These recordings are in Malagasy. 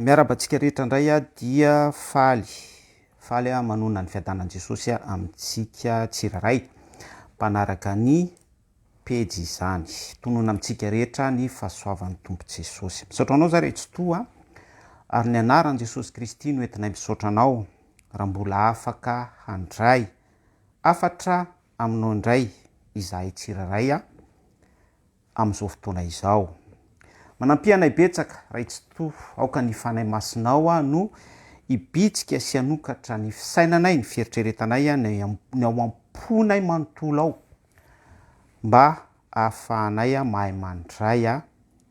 Miarahaba antsika rehetra indray aho dia faly, faly aho manonona ny fiadanan'i Jesosy amintsika tsirairay mpanaraka ny pejy izany. Tonona amintsika rehetra ny fahasoavan'ny Tompo Jesosy. Misaotra anao za ry Tsitoha ary ny anaran'i Jesosy Kristy no entinay misaotra anao raha mbola afaka handray hafatra aminao indray izahay tsirairay amin'izao fotoana izao. Manampia anay betsaka, Ray Tsitoha, aoka ny Fanahy Masinao no hibitsika sy hanokatra ny fisainanay, ny fieritreretanay, ny ao am-ponay manontolo ao, mba hahafahanay mahay mandray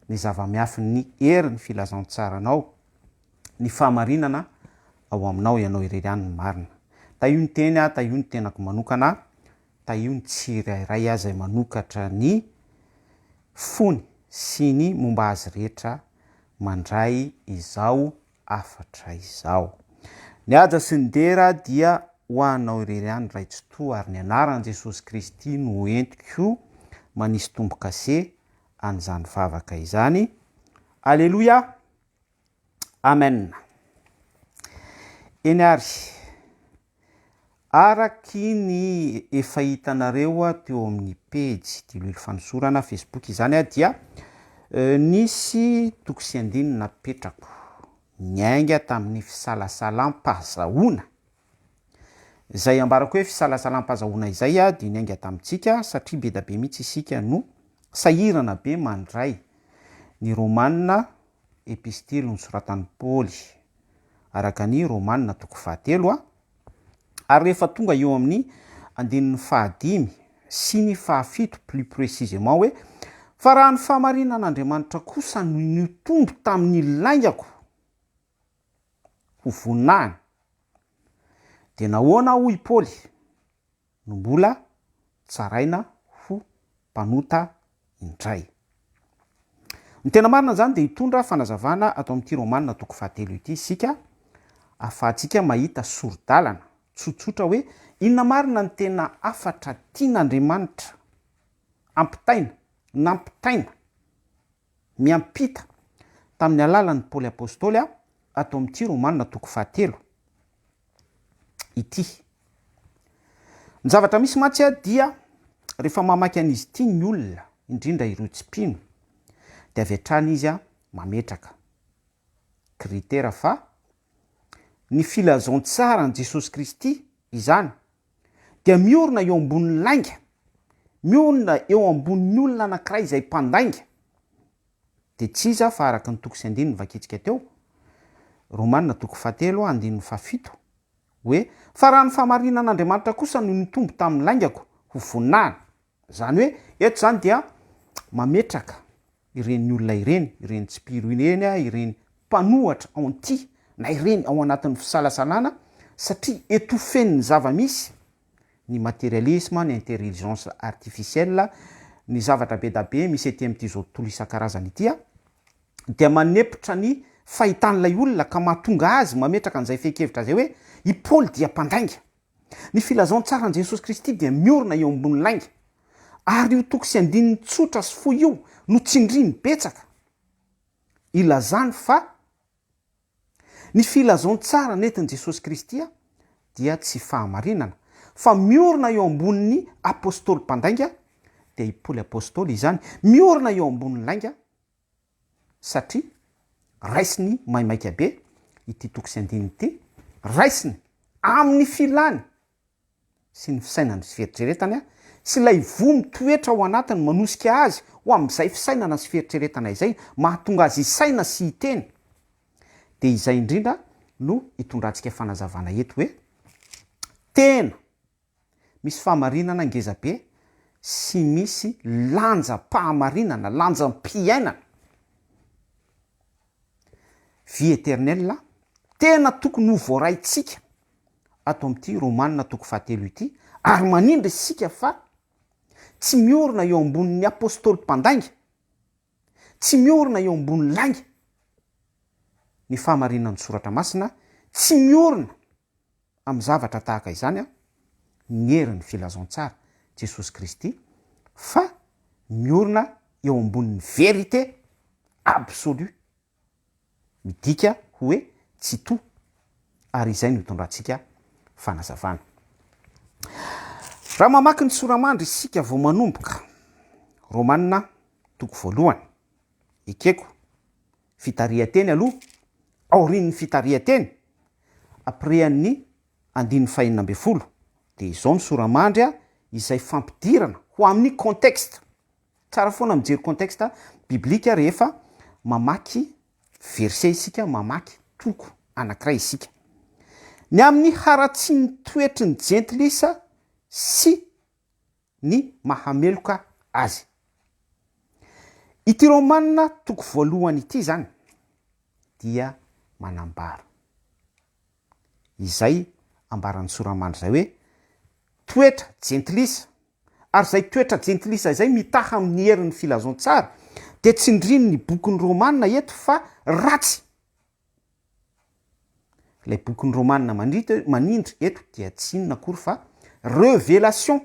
ny zava-miafin'ny herin'ny filazantsaranao, ny fahamarinana ao aminao, Ianao irery ihany no marina. Tahio ny teny, tahio ny tenako manokana, Tahio ny tsirairay izay manokatra ny fony sy ny momba azy rehetra mandray izao hafatra izao. Ny haja sy ny dera dia ho anao irery ihany Ray Tsitoha ary ny anaran'i Jesosy Kristy no entiko manisy tombo-kase an'izany vavaka izany. Aleloia! Amen. Eny ary, araky ny efa hitanareo teo amin'ny pejy Diloilo Fanosorana Facebook izany dia nisy toko sy andininy napetrako niainga tamin'ny fisalasalam-pahazahoana. Izay ambarako hoe fisalasalam-pahazahoana izay dia niainga tamintsika satria be da be mihitsy isika no sahirana be mandray ny Romana Epistily nosoratan'i Paoly araka ny Romana toko fahatelo a, ary rehefa tonga eo amin'ny andininy fahadimy sy ny fahafito plus précisément hoe, Fa raha ny fahamarinan'Andriamanitra kosa no nitombo tamin'ny laingako ho voninahiny, dia nahoana hoy Paoly no mbola tsaraina ho mpanota indray. Ny tena marina izany dia hitondra fanazavana ato amin'ity Romana toko fahatelo ity isika ahafahantsika mahita sori-dalana tsotsotra hoe inona marina ny tena hafatra tian'Andriamanitra ampitaina, nampitaina, miampita tamin'ny alalan'i Paoly Apostoly ato amin'ity Romana toko fahatelo ity. Ny zavatra misy mantsy dia rehefa mamaky an'izy ity ny olona, indrindra ireo tsy mpino, dia avy hatrany izy mametraka critère fa ny filazantsaran'i Jesosy Kristy izany dia miorina eo ambonin'ny lainga, miorina eo ambonin'ny olona anankiray izay mpandainga, dia tsy iza fa araka ny toko sy andininy vakintsika teo, Romana toko fahatelo andininy fahafito, hoe, Fa raha ny fahamarinan'Andriamanitra kosa no nitombo tamin'ny laingako ho voninahiny. Izany hoe, eto izany dia mametraka ireny olona ireny, ireny tsy mpino ireny, ireny mpanohatra anti, na ireny ao anatin'ny fisalasalana, satria etofen'ny zava-misy, ny materialisme, ny intelligence artificielle, ny zavatra be da be misy ety amin'ity izao tontolo isan-karazany ity, dia manepotra ny fahitan'ilay olona ka mahatonga azy mametraka an'izay fehin-kevitra izay hoe i Paoly dia mpandainga. Ny filazantsaran'i Jesosy Kristy dia miorina eo ambony lainga. Ary io toko sy andininy tsotra sy fohy io no tsindriny betsaka ilazany fa ny filazantsara nentin'i Jesosy Kristy dia tsy fahamarinana fa miorina eo ambonin'ny apostoly mpandainga, dia i Paoly apostoly izany, miorina eo ambony lainga satria raisiny maimaika be ity toko sy andininy ity, raisiny amin'ny filany sy ny fisainany sy fieritreretany sy ilay voa mitoetra ao anatiny manosika azy ho amin'izay fisainana sy fieritreretana izay mahatonga azy hisaina sy hiteny, dia izay indrindra no hitondrantsika fanazavana eto hoe tena misy fahamarinana ngeza be sy misy lanjam-pahamarinana, lanjam-piainana, vie éternelle, tena tokony ho voaraintsika ato amin'ity Romana toko fahatelo ity, ary manindry isika fa tsy miorina eo ambonin'ny apostoly mpandainga, tsy miorina eo ambony lainga ny fahamarinan'ny Soratra Masina, tsy miorina amin'ny zavatra tahaka izany ny herin'ny filazantsara Jesosy Kristy fa miorina eo ambonin'ny vérité absolue midika ho. hoe Tsitoha ary izay no itondrantsika fanazavana. Raha mamaky ny sora-mandry isika vao manomboka, Romana toko voalohany, ekeko, fitarihan-teny aloha, aorian'ny fitarihan-teny, aprehan'ny andininy fahenina ambin'ny folo, dia izao ny sora-mandry izay fampidirana ho amin'ny contexte. Tsara foana mijery contexte biblika rehefa mamaky verset isika, mamaky toko anankiray isika. Ny amin'ny haratsian'ny toetry ny jentilisa sy ny mahameloka azy. Ity Romana toko voalohany ity izany dia manambara izay ambaran'ny sora-mandry izay hoe toetra jentilisa, ary izay toetra jentilisa izay mitaha amin'ny herin'ny filazantsara dia tsindrin'ny bokin'ny Romana eto fa ratsy. Ilay bokin'ny Romana manindry eto dia tsy inona akory fa revelation,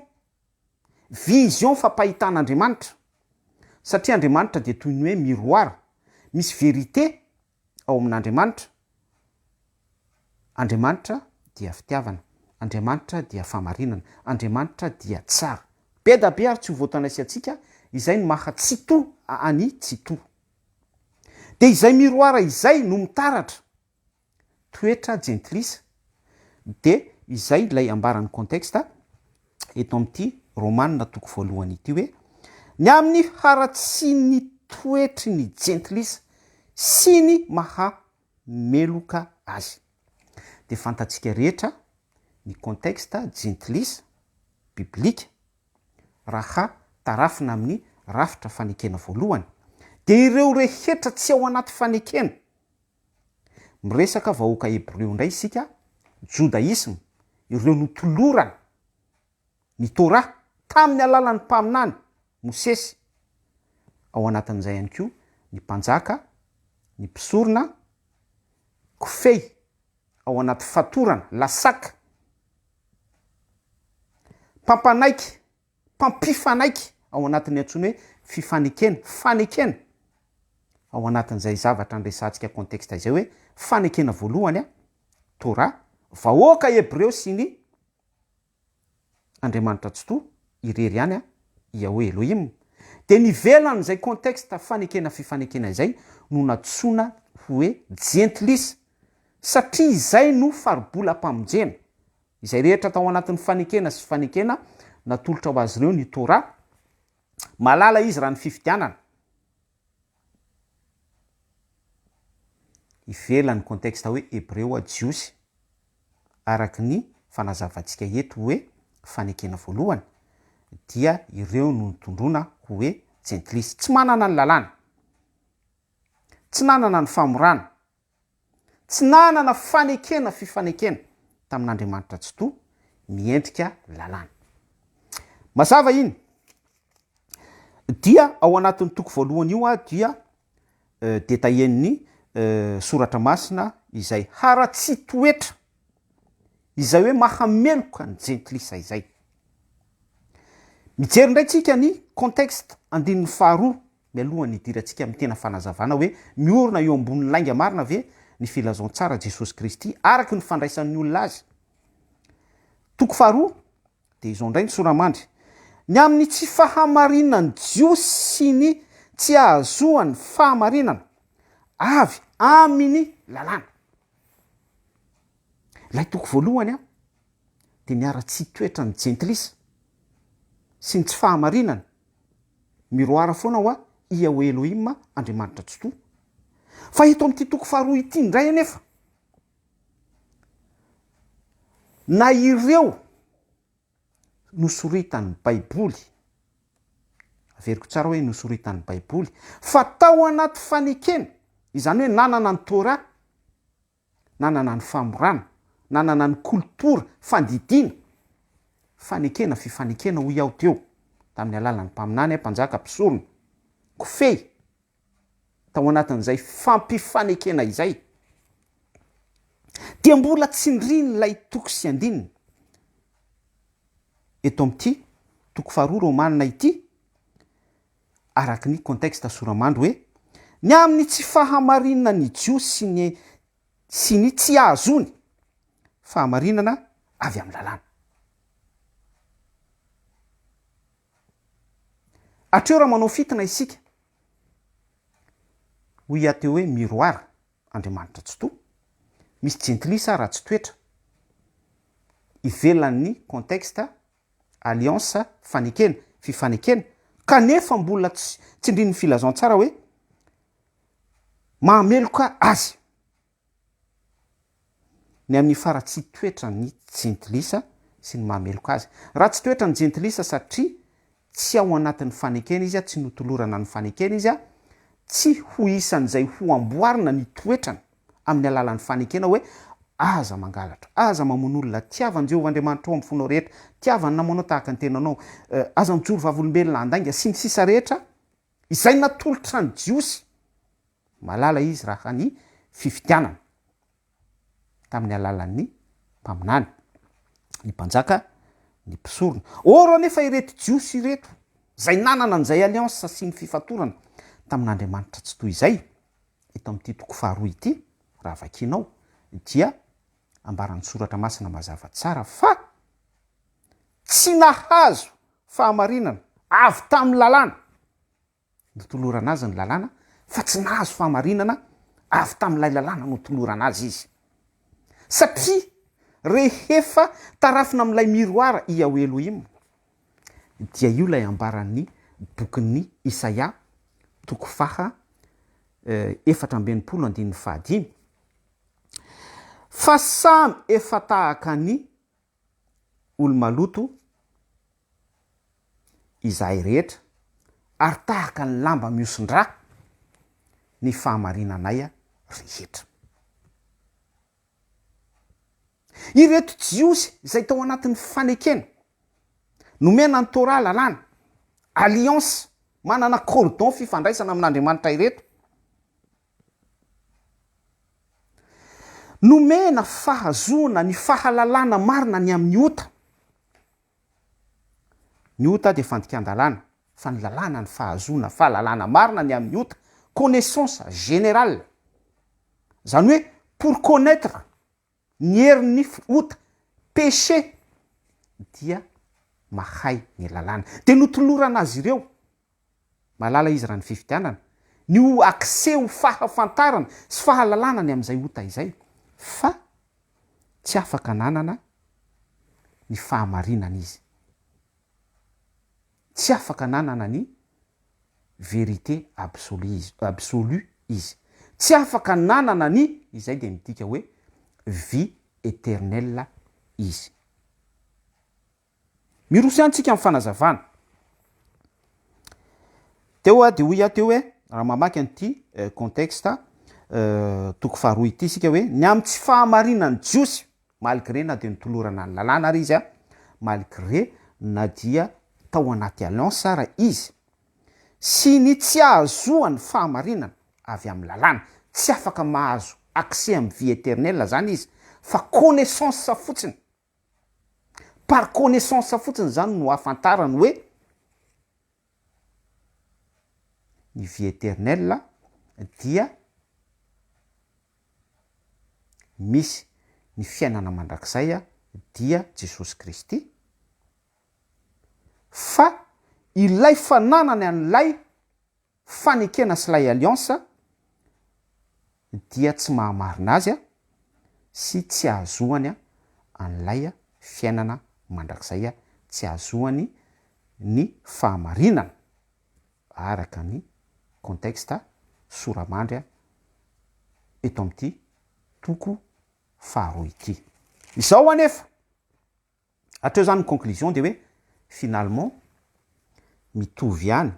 vision fampahitan'Andriamanitra, satria Andriamanitra dia toy ny hoe miroir, misy vérité ao amin'Andriamanitra, Andriamanitra dia fitiavana, Andriamanitra dia fahamarinana, Andriamanitra dia tsara. Be da be ary tsy ho voatanaisantsika izay ny maha Tsitoha an'i Tsitoha. Dia izay miroir izay no mitaratra toetra jentilisa, dia izay ilay ambaran'ny contexte eto amin'ity Romana toko voalohany ity hoe, ny amin'ny haratsian'ny toetry ny jentilisa sy ny maha meloka azy. Dia fantatsika rehetra ny contexte jentilisa biblika raha tarafina amin'ny rafitra fanekena voalohany, dia ireo rehetra tsy ao anaty fanekena. Miresaka vahoaka hebreo indray isika, jodaisma, ireo notolorana ny Torah tamin'ny alalan'ny mpaminany Mosesy, ao anatin'izay ihany koa ny mpanjaka, ny mpisorona, kofehy ao anaty fatorana, lasak, mpampanaiky, mpampifanaiky ao anatin'ny antsoina hoe fifanekena, fanekena, ao anatin'izay zavatra niresahantsika contexte izay hoe fanekena voalohany, Torah, vahoaka hebreo sy ny Andriamanitra Tsitoha irery ihany, Yahweh Elohim, dia ny ivelan'izay contexte fanekena fifanekena izay no nantsoina hoe jentilisa, satria izay no faribolam-pamonjena, izay rehetra tao anatin'ny fanekena sy fanekena natolotra ho azy ireo ny Torah, malala izy raha ny fifidianana. Ivelan'ny contexte hoe Hebreo Jiosy, araka ny fanazavantsika eto hoe fanekena voalohany, dia ireo no notondroina ho hoe jentilisa. Tsy manana ny lalàna. Tsy nanana ny famorana. Tsy nanana fanekena fifanekena tamin'Andriamanitra Tsitoha miendrika lalàna. Mazava iny. Dia ao anatin'ny toko voalohany io dia detaillen'ny soratra masina izay haratsian-toetra, izay hoe mahameloka ny jentilisa izay. Mijery indray tsika ny contexte andininy faharoa mialohan'ny hidirantsika amin'ny tena fanazavana hoe miorina eo ambonin'ny lainga marina ve ny filazantsara Jesosy Kristy araka ny fandraisan'ny olona azy. Toko faharoa dia izao indray ny sora-mandry, Ny amin'ny tsy fahamarinan'ny Jiosy sy ny tsy ahazoany fahamarinana avy amin'ny lalàna. Ilay toko voalohany dia ny haratsian-toetran'ny jentilisa sy ny tsy fahamarinany. Miroara foana hoa Yahweh Elohim Andriamanitra Tsitoha. Fa eto amin'ity toko faharoa ity indray anefa, na ireo nosoritan'ny Baiboly, averiko tsara hoe nosoritan'ny Baiboly, fa tao anaty fanekena, izany hoe nanana ny Torah, nanana ny famorana, nanana ny koltora, fandidiana, fanekena, fifanekena hoy aho teo, tamin'ny alalan'ny mpaminany, mpanjaka, mpisorona, kofehy, tao anatin'izay fampifanekena izay, dia mbola tsindrin'ilay toko sy andininy eto amin'ity toko faharoa Romana ity, araka ny contexte sora-mandry hoe, ny amin'ny tsy fahamarinan'ny Jiosy sy ny. sy ny tsy ahazoany fahamarinana avy amin'ny lalàna. Hatreo raha manao fitina isika, hoy aho teo hoe miroir Andriamanitra Tsitoha, misy jentilisa ratsy toetra ivelan'ny contexte alliance fanekena, fifanekena, kanefa mbola tsy tsindrin'ny filazantsara hoe mahameloka azy. Ny amin'ny faharatsian-toetran'ny jentilisa sy ny mahameloka azy. Ratsy toetra ny jentilisa satria tsy ao anatin'ny fanekena izy, tsy notolorana ny fanekena izy, tsy ho isan'izay ho amboarina ny toetrany amin'ny alalan'ny fanekena hoe aza mangalatra, aza mamono olona, tiava an'i Jehovah Andriamanitrao amin'ny fonao rehetra, tiava ny namanao tahaka ny tenanao, aza mijoro vavolombelona handainga, sy ny sisa rehetra izay natolotra ny Jiosy. Malala izy raha ny fifidianana tamin'ny alalan'ny mpaminany, ny mpanjaka, ny mpisorona. Or anefa ireto Jiosy ireto, izay nanana an'izay alliance sy ny fifatorana tamin'Andriamanitra tsy toy izay, eto amin'ity toko faharoa ity, raha vakianao, dia ambaran'ny Soratra Masina mazava tsara fa tsy nahazo fahamarinana avy tamin'ny lalàna Notolorana azy ny lalàna fa tsy nahazo fahamarinana avy tamin'ilay lalàna notolorana azy izy. Satria rehefa tarafina amin'ilay miroir i Yahweh Elohim, dia io ilay ambaran'ny bokin'ny Isaia toko faha 64 andininy fahadimy, fa samy efa tahaka ny olo-maloto izahay rehetra, ary tahaka ny lamba mihoson-drà ny fahamarinanay rehetra. Ireto Jiosy izay tao anatin'ny fanekena, nomena ny Torah, lalàna, alliance, manana cordon fifandraisana amin'Andriamanitra ireto, Nomena fahazoana ny fahalalana marina ny amin'ny ota. Ny ota dia fandikan-dalàna, fa ny lalàna ny fahazoana fahalalana marina ny amin'ny ota, connaissance générale. Izany hoe pour connaître ny herin'ny ota, péché, dia mahay ny lalàna. Dia notolorana azy ireo, mahalala izy raha ny fifidianana, ny ho accès ho fahafantarana sy fahalalana ny amin'izay ota izay, fa tsy afaka nanana ny fahamarinana izy. Tsy afaka nanana ny vérité absolue izy, absolue izy. Tsy afaka nanana ny, izay dia midika hoe vie éternelle izy. Miroso ihany tsika amin'ny fanazavana. Teo aho dia hoy aho teo hoe, raha mamaky an'ity contexte toko faharoa ity isika hoe, ny amin'ny tsy fahamarinan'ny Jiosy, malgré na dia notolorana ny lalàna ary izy, malgré na dia tao anaty alliance ara izy, sy ny tsy ahazoany fahamarinana avy amin'ny lalàna, tsy afaka mahazo accès amin'ny vie éternelle zany izy fa connaissance fotsiny, par connaissance fotsiny zany no ahafantarany hoe ny vie éternelle dia misy ny fiainana mandrakizay dia Jesosy Kristy, fa ilay fananany an'ilay fanekena sy ilay alliance dia tsy mahamarina azy sy tsy ahazoany an'ilay fiainana mandrakizay, tsy ahazoany ny fahamarinana araka ny contexte sora-mandry eto amin'ity toko faharoa ity. Izao anefa, hatreo izany ny conclusion dia hoe finalement mitovy ihany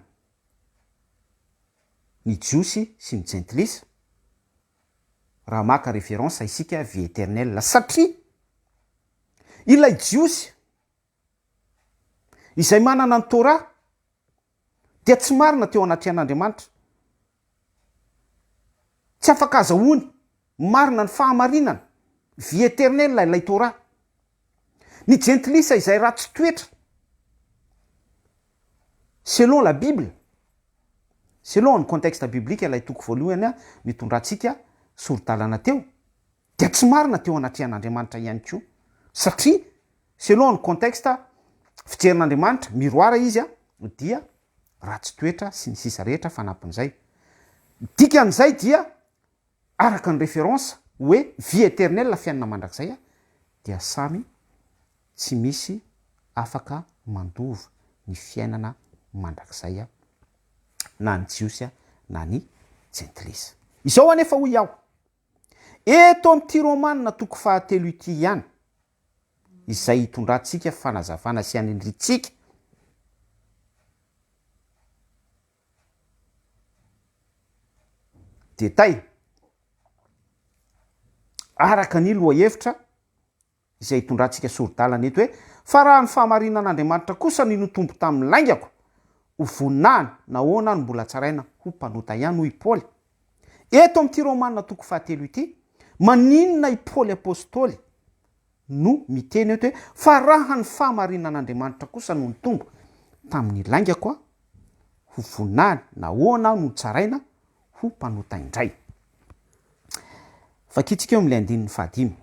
ny Jiosy sy ny Jentilisa raha maka référence isika vie éternelle satria ilay Jiosy izay manana ny Torah dia tsy marina teo anatrehan'Andriamanitra. Tsy afaka azahoany marina ny fahamarinana, vie éternelle ilay Torah. Ny jentilisa izay ratsy toetra, selon la Bible, selon ny contexte biblique ilay toko voalohany nitondrantsika sori-dalana teo, tsy marina teo anatrehan'Andriamanitra ihany koa satria selon ny contexte fijerin'Andriamanitra, miroir izy dia ratsy toetra sy ny sisa rehetra fanampin'izay. Dikan'izay dia araka ny référence hoe vie éternelle fiainana mandrakizay dia samy tsy misy afaka mandova ny fiainana mandrakizay na ny jiosy na ny jentilisa. Izao anefa hoy aho, eto amin'ity Romana toko fahatelo ity ihany, izay hitondrantsika fanazavana sy hanindrintsika détail araka ny lohahevitra izay hitondrantsika sori-dalana eto hoe, Fa raha ny fahamarinan'Andriamanitra kosa no nitombo tamin'ny laingako, ho voninahiny, nahoana aho no mbola tsaraina ho mpanota ihany, hoy i Paoly. Eto amin'ity Romana toko fahatelo ity, maninona i Paoly Apostoly no miteny eto hoe, Fa raha ny fahamarinan'Andriamanitra kosa no nitombo tamin'ny laingako aho, ho voninahiny, nahoana aho no tsaraina ho mpanota indray. Vakintsika eo amin'ilay andininy fahadimy.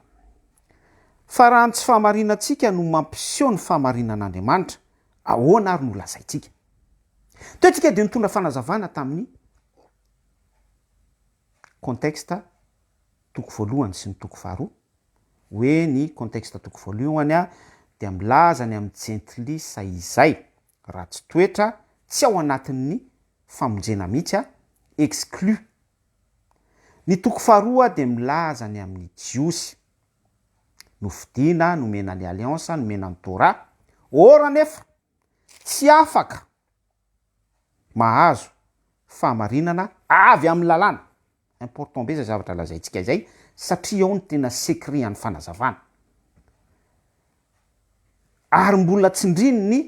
Fa raha ny tsy fahamarinantsika no mampiseho ny fahamarinan'Andriamanitra, ahoana ary no lazaintsika? Teo tsika dia nitondra fanazavana tamin'ny contexte toko voalohany sy ny toko faharoa, hoe ny contexte toko voalohany dia milaza ny amin'ny jentilisa izay ratsy toetra tsy ao anatin'ny famonjena mihitsy a, exclu. Ny toko faharoa dia milaza ny amin'ny Jiosy. Nofidina, nomena ny alliance, nomena ny Torah. Or anefa, tsy afaka mahazo fahamarinana avy amin'ny lalàna. Important be izay zavatra lazaintsika izay satria ao no tena secret an'ny fanazavana. Ary mbola tsindriny ny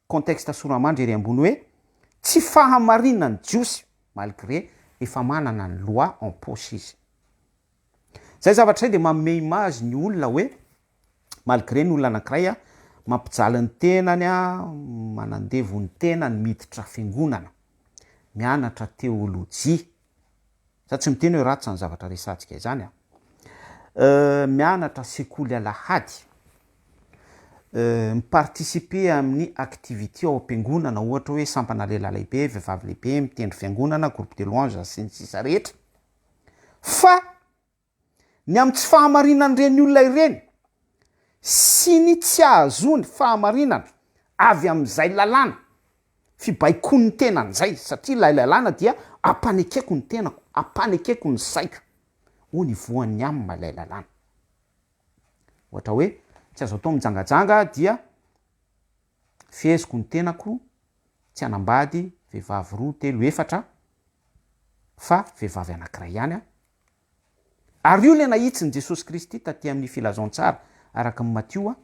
contexte soramandry ery ambony hoe tsy fahamarinan'ny jiosy malgré efa manana ny loi en poche izy. Zay zavatra zay dia manome image ny olona hoe malgré ny olona anankiray mampijaly ny tenany, manandevo ny tenany miditra fiangonana, mianatra teolojia, Za tsy miteny hoe ratsy izany zavatra resahantsika izany an. Mianatra sekoly alahady, mi-participer amin'ny activité ao am-piangonana ohatra hoe sampana lehilahy lehibe, vehivavy lehibe, mitendry fiangonana, groupe de louange sy ny sisa rehetra. Fa Ny amin'ny tsy fahamarinan'ireny olona ireny sy ny tsy ahazoany fahamarinana avy amin'izay lalàna fibaikoan'ny tenany izay, satria ilay lalàna dia ampanekeko ny tenako, ampanekeko ny saiko au niveau an'ny âme ilay lalàna. Ohatra hoe tsy azo atao mijangajanga dia feheziko ny tenako tsy hanambady vehivavy roa, telo, efatra fa vehivavy anankiray ihany aho. Ary io ilay nahitsin'i Jesosy Kristy taty amin'ny Filazantsara araka ny Matio,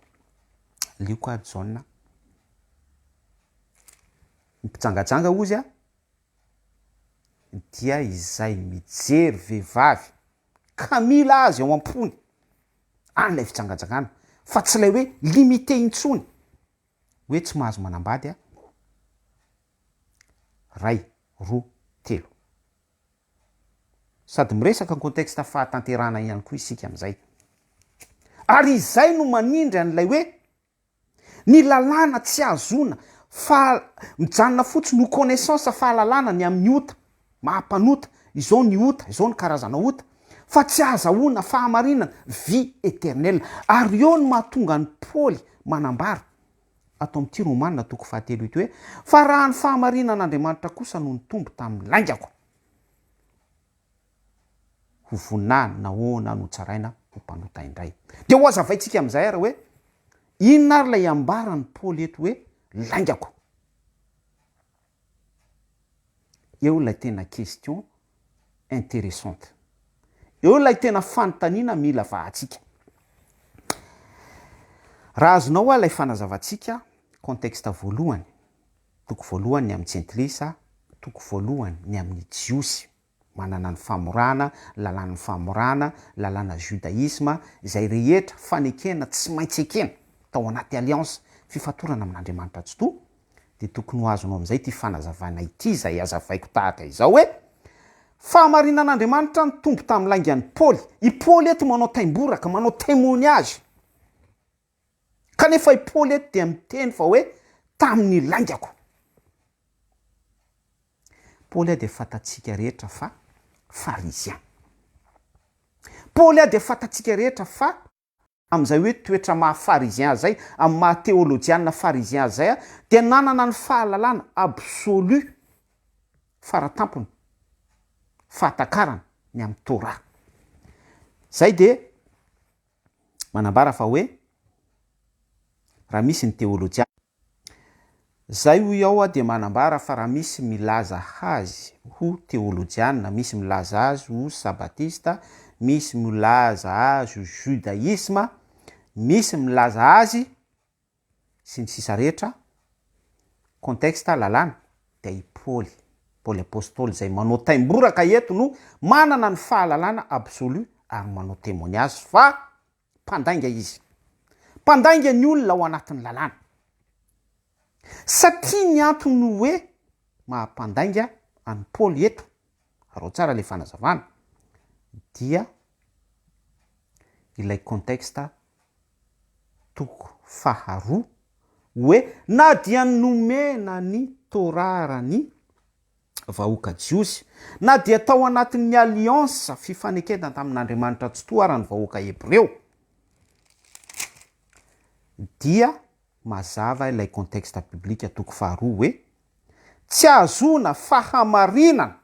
Lioka, Jaona. Ny mpijangajanga hozy dia izay mijery vehivavy ka mila azy ao am-pony, any ilay fijangajangana, fa tsy ilay hoe limité intsony hoe tsy mahazo manambady ray, roa, telo. Sady miresaka contexte fahatanterahana ihany koa isika amin'izay. Ary izay no manindry an'ilay hoe ny lalàna tsy ahazoana fa mijanona fotsiny ho connaissance fahalalana ny amin'ny ota, maha mpanota, izao ny ota, izao ny karazana ota, fa tsy ahazahoana fahamarinana, vie éternelle. Ary eo no mahatonga an'i Paoly manambara ato amin'ity Romana toko fahatelo ity hoe, Fa raha ny fahamarinan'Andriamanitra kosa no nitombo tamin'ny laingako, ho voninahiny, nahoana no tsaraina ho mpanota indray? Dia hohazavaintsika amin'izay ary hoe, inona ary ilay ambaran'i Paoly eto hoe laingako? Eo ilay tena question interessante. Eo ilay tena fanontaniana mila vahantsika. Raha azonao hoa ilay fanazavantsika, contexte voalohany, toko voalohany ny amin'ny jentilisa, toko voalohany ny amin'ny jiosy. manana ny famorana, lalàn'ny famorana, lalàna judaisme, izay rehetra fanekena tsy maintsy ekena tao anaty alliance, fifatorana amin'Andriamanitra Tsitoha, dia tokony ho azonao amin'izay ity fanazavana ity izay azavaiko tahaka izao hoe, Fahamarinan'Andriamanitra nitombo tamin'ny laingan'i Paoly. I Paoly eto manao taimboraka, manao témoignage. Kanefa i Paoly eto dia miteny fa hoe tamin'ny laingako. Paoly dia fantatsika rehetra fa Pharisien. Paoly dia fantatsika rehetra fa amin'izay hoe toetra maha Pharisien azy izay, amin'ny maha teolojiana Pharisien azy izay, dia nanana ny fahalalana absolu, faratampony, fahatakarana ny amin'ny Torah. Izay dia manambara fa hoe raha misy ny teolojiana, Zay hoy aho dia manambara fa raha misy milaza azy ho teolojiana, misy milaza azy ho sabatista, misy milaza azy ho judaisme, misy milaza azy sy ny sisa rehetra, contexte lalàna, dia i Paoly, Paoly Apostoly izay manao taimboraka eto no manana ny fahalalana absolu ary manao témoignage fa Mpandainga izy. Mpandainga ny olona ao anatin'ny lalàna. Satria ny antony hoe maha mpandainga an'i Paoly eto, araho tsara ilay fanazavana, dia ilay contexte toko faharoa hoe na dia nomena ny Torah ara ny vahoaka jiosy, na dia tao anatin'ny alliance, fifanekena tamin'Andriamanitra Tsitoha ara ny vahoaka hebreo, dia mazava ilay contexte biblique toko faharoa hoe, tsy ahazoana fahamarinana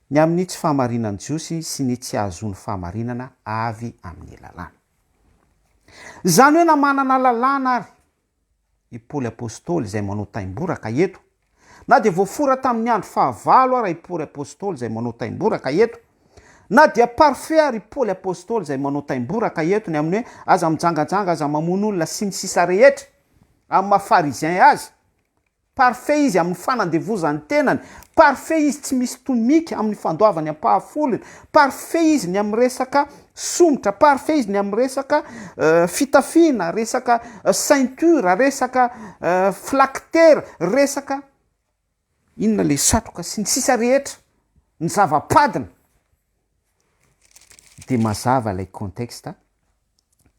ny amin'ny tsy fahamarinan'ny Jiosy sy ny tsy ahazoany fahamarinana avy amin'ny lalàna. Izany hoe na manana lalàna ary i Paoly Apostoly izay manao taimboraka eto, na dia voafora tamin'ny andro fahavalo ara i Paoly Apostoly izay manao taimboraka eto, na dia parfait ary i Paoly Apostoly izay manao taimboraka eto ny amin'ny hoe aza mijangajanga, aza mamono olona sy ny sisa rehetra, amin'ny maha pharisien azy, Parfait izy amin'ny fanandevozany tenany, parfait izy tsy misy tomika amin'ny fandoavany ampahafolony, parfait izy ny amin'ny resaka somotra, parfait izy ny amin'ny resaka fitafiana, resaka ceinture, resaka phylactère, resaka inona le satroka sy ny sisa rehetra, ny zava-padina. Dia mazava ilay contexte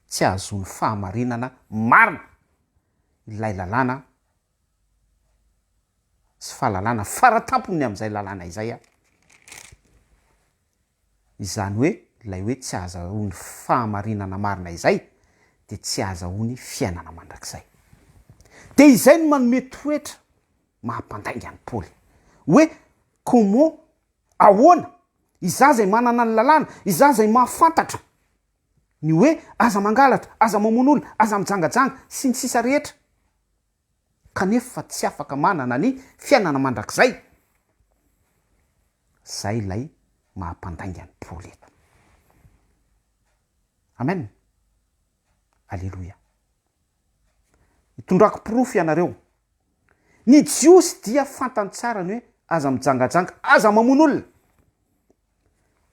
tsy ahazoany fahamarinana marina. ilay lalàna sy fahalalana faratampony amin'izay lalàna izay aho. Izany hoe ilay hoe tsy ahazahoany fahamarinana marina izay dia tsy ahazahoany fiainana mandrakizay. Dia izay no manome toetra maha mpandainga an'i Paoly. Hoe comment, ahoana, izaho izay manana ny lalàna, izaho izay mahafantatra Ny hoe aza mangalatra, aza mamono olona, aza mijangajanga, sy ny sisa rehetra, kanefa tsy afaka manana ny fiainana mandrakizay. Zay ilay maha mpandainga an'i Paoly eto. Amen. Aleloia. Itondrako porofo ianareo. Ny Jiosy dia fantany tsara ny hoe aza mijangajanga, aza mamono olona.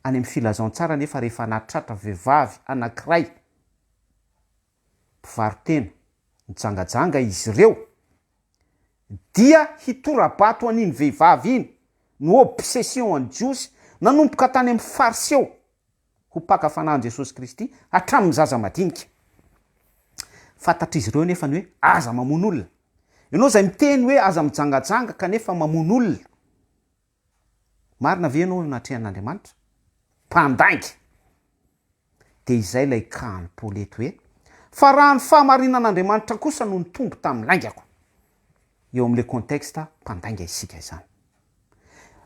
Any amin'ny filazantsara anefa rehefa nahatratra vehivavy anankiray mpivaro-tena nijangajanga izy ireo dia hitora-bato an'iny vehivavy iny no obsession an'ny Jiosy nanomboka tany amin'ny Fariseo ho mpaka fanahy an'i Jesosy Kristy hatramin'ny zaza madinika. Fantatr'izy ireo anefa ny hoe aza mamono olona. Ianao izay miteny hoe aza mijangajanga kanefa mamono olona. Marina ve ianao eo anatrehan'Andriamanitra? Mpandainga! Dia izay ilay kahan'i Paoly eto hoe, Fa raha ny fahamarinan'Andriamanitra kosa no nitombo tamin'ny laingako. Eo amin'ilay contexte mpandainga isika izany.